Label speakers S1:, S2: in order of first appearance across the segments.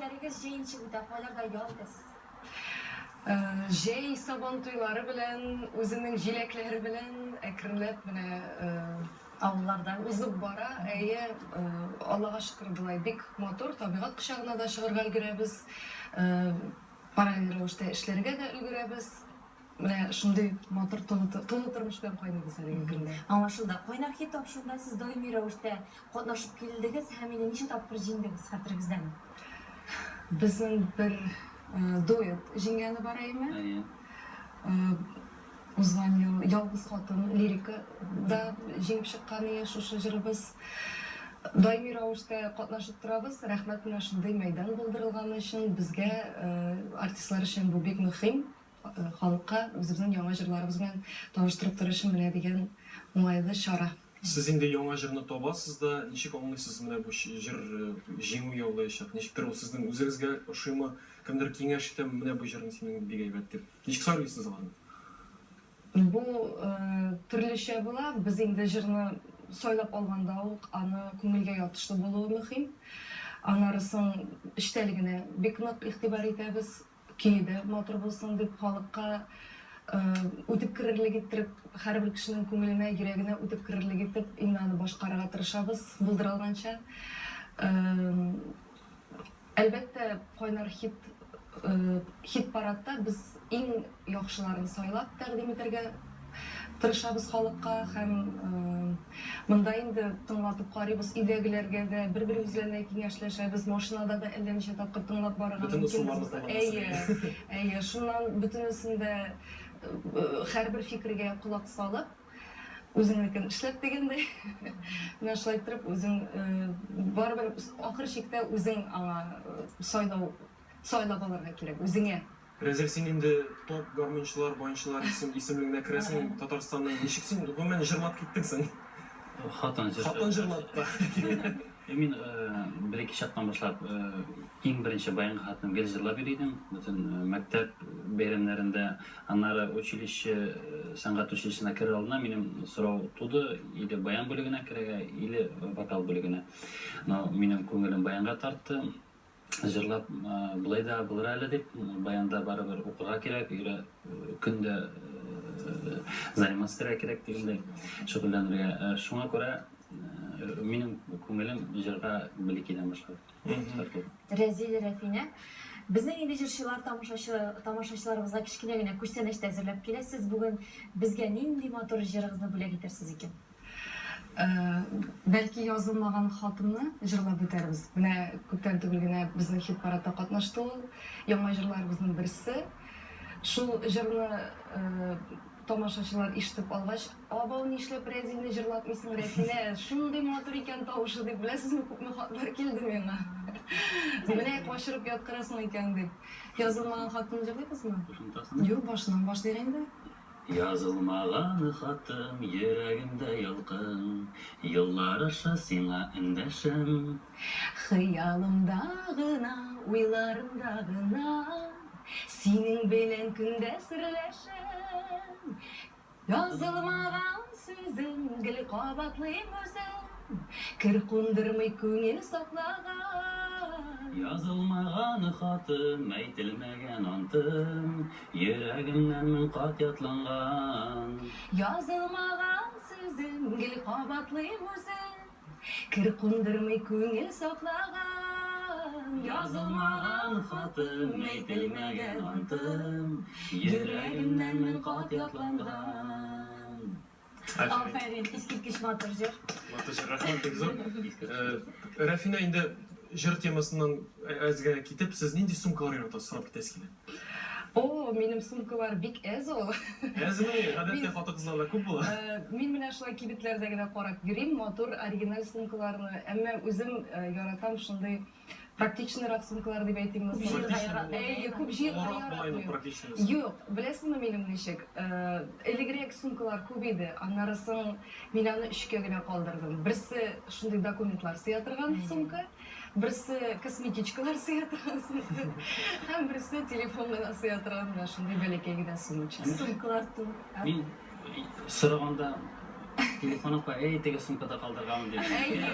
S1: кәефләрегез җәй ничек үтә, кайларда ял итәсез?
S2: Җәй Сабантуйлары белән, үзенең җиләкләре белән әкренләп менә
S1: Авылларда
S2: узып бара. Әйе, Аллага шөкер, болай бик матур, табигать кочагына да чыгарга өлгерәбез, параллель рәвештә эшләргә дә өлгерәбез. Менә шундый матур тулы тулы тормыш белән кайныйбыз әлеге көндә.
S1: Аңлашылды. Кайнар хит тапшыруында сез даими рәвештә катнашып килдегез һәм инде ничә тапкыр җиңдегез, хәтерегездәме?
S2: Безнең бер дуэт җиңгәне бар, әйеме?
S3: Әйе.
S2: Узган ел Ялгыз хатын лирика да җиңеп чыккан ие шушы җырыбыз. Даими рәвештә катнашып торабыз. Рәхмәт менә шундый мәйдан булдырылганы өчен. Безгә, артистлар өчен бу бик мөһим. Халыкка үзебезнең яңа җырларыбыз белән таныштырып тору өчен менә дигән уңайлы чара.
S4: Сез инде яңа җырны табасыз да, ничек аңлыйсыз, менә бу җыр җиңү яулаячак? Ничектер ул сезнең үзегезгә ошыймы? Кемдер киңәш итәме, менә бу җырың синең бик әйбәт дип? Ничек сайлыйсыз аларны?
S2: Бу төрлечә була. Без инде җырны сайлап алганда ук аны күңелгә ятышлы булуы мөһим. Аннары соң эчтәлегенә бик нык игътибар итәбез. Көе дә матур булсын дип, халыкка үтеп керерлек иттереп, һәрбер кешенең күңеленә, йөрәгенә үтеп керерлек итеп, инде аны башкарырга тырышабыз, булдыра алганча. Әлбәттә, кайнар хит, хит-парадта без иң яхшыларын сайлап тәкъдим итәргә тырышабыз халыкка һәм монда инде тыңлатып карыйбыз өйдәгеләргә дә, бер-беребез белән дә киңәшләшәбез, машинада да әллә ничә тапкыр тыңлап барырга
S4: Бөтен
S2: мөмкин.
S4: ысулларны кулланасың.
S2: Әйе, әйе, шуннан бөтенесен дә һәрбер фикергә колак салып, үзеңнекен эшләп дигәндәй, менә шулай иттереп үзең барыбер ахыр чиктә үзең аңа сайлау сайлап алырга кирәк үзеңә.
S4: Рәзил, син инде топ гармунчылар, баянчылар исем, исемлегенә керәсең Татарстанның. Ничек син гомумән җырлап киттең соң?
S3: Хатын җыр.
S4: Хатын җырлатты.
S3: Мин бер-ике чактан башлап иң беренче баянга хатыным гел җырлап йөри идем. Бөтен мәктәп бәйрәмнәрендә, аннары училище, сәнгать училищесына керер алдыннан минем сорау туды, или баян бүлегенә керергә, или вокал бүлегенә. Но минем күңелем баянга тартты. Җырлап болай да булыр әле дип, баянда барыбер укырга кирәк, өйрә көн дә заниматься итәргә кирәк дигәндәй, шөгыльләнергә. Шуңа күрә минем күңелем җырга бәләкәйдән башлап тартылды.
S1: Рәзил, Рәфинә, безнең инде җырчылар тамашачы, тамашачыларыбызга кечкенә генә күчтәнәч тә әзерләп килә. Сез бүген безгә нинди матур җырыгызны бүләк итәрсез икән?
S2: Бәлки язылмаган хатымны җырлап үтәрбез. Менә күптән түгел генә безнең хит-парадта катнашты ул. Яңа җырларыбызның берсе. Шул җырны тамашачылар ишетеп алгач, Абау, нишләп Рәзилне җырлатмыйсың, Рәфинә, шундый матур икән тавышы, дип, беләсезме, күпме хатлар килде миңа. Менә качырып яткырасың икән, дип. Язылмаган хатымны җырлыйбызмы?
S3: Кушымтасын?
S2: Юк, башыннан башлыйк инде.
S3: Язылмаган хатым, йөрәгемдә ялкын, Еллар аша сиңа эндәшәм.
S2: Хыялымда гына, уйларымда гына, Синең белән көн дә серләшәм. Язылмаган сүзем гел кабатлыйм үзем, Кер кундырмый күңел саклаган.
S3: Язылмаган хатым, әйтелмәгән антым, Йөрәгемнән мең кат ятланган.
S2: Язылмаган сүзем гел кабатлыйм үзем, Кер кундырмый күңел саклаган.
S3: Язылмаган хатым, әйтелмәгән антым, Йөрәгемнән мең кат ятланган.
S1: Афәрин, искиткеч матур җыр.
S4: Матур җыр, рәхмәт, бик зур. Рәфинә, инде җыр темасыннан әз генә китеп, сез нинди сумкалар яратасыз, сорап китәсе килә.
S2: О, минем сумкалар бик әз ул.
S4: Әзме? Гадәттә хатын-кызларда күп була.
S2: Мин менә шулай кибетләрдә генә карап йөрим, матур, оригиналь сумкаларны. Әмма үзем яратам шундый практичныйрак сумкалар дип әйтимме
S1: Күп
S2: соң?
S1: җыярга яратмый.
S2: Әйе, күп җыярга
S4: Олырак була инде
S2: яратмыйм.
S4: практичный.
S2: Юк, беләсеңме минем ничек? Элегрәк сумкалар күп иде, аннары соң мин аны өчкә генә калдырдым. Берсе шундый документлар сыя торган сумка, берсе косметичкалар сыя торган сумка һәм берсе телефон гына сыя торган менә шундый бәләкәй генә сумочка.
S1: Сумкалар ту.
S3: Мин сораганда Телефоны куя, эй, теге сумкада калдырганмын дип.
S2: Әйе.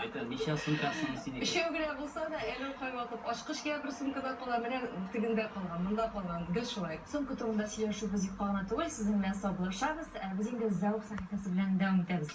S3: Әйтә, ничә сумкасың синеке?
S2: Өчәү генә булса да, әле ул кайвакыт ачкыч я бер сумкада кала, менә тегендә калган, монда калган, гел шулай.
S1: Сумка турында сөйләшүебез юкка гына түгел, сезнең белән саубуллашабыз. Ә без инде зәвык сәхифәсе белән дәвам итәбез.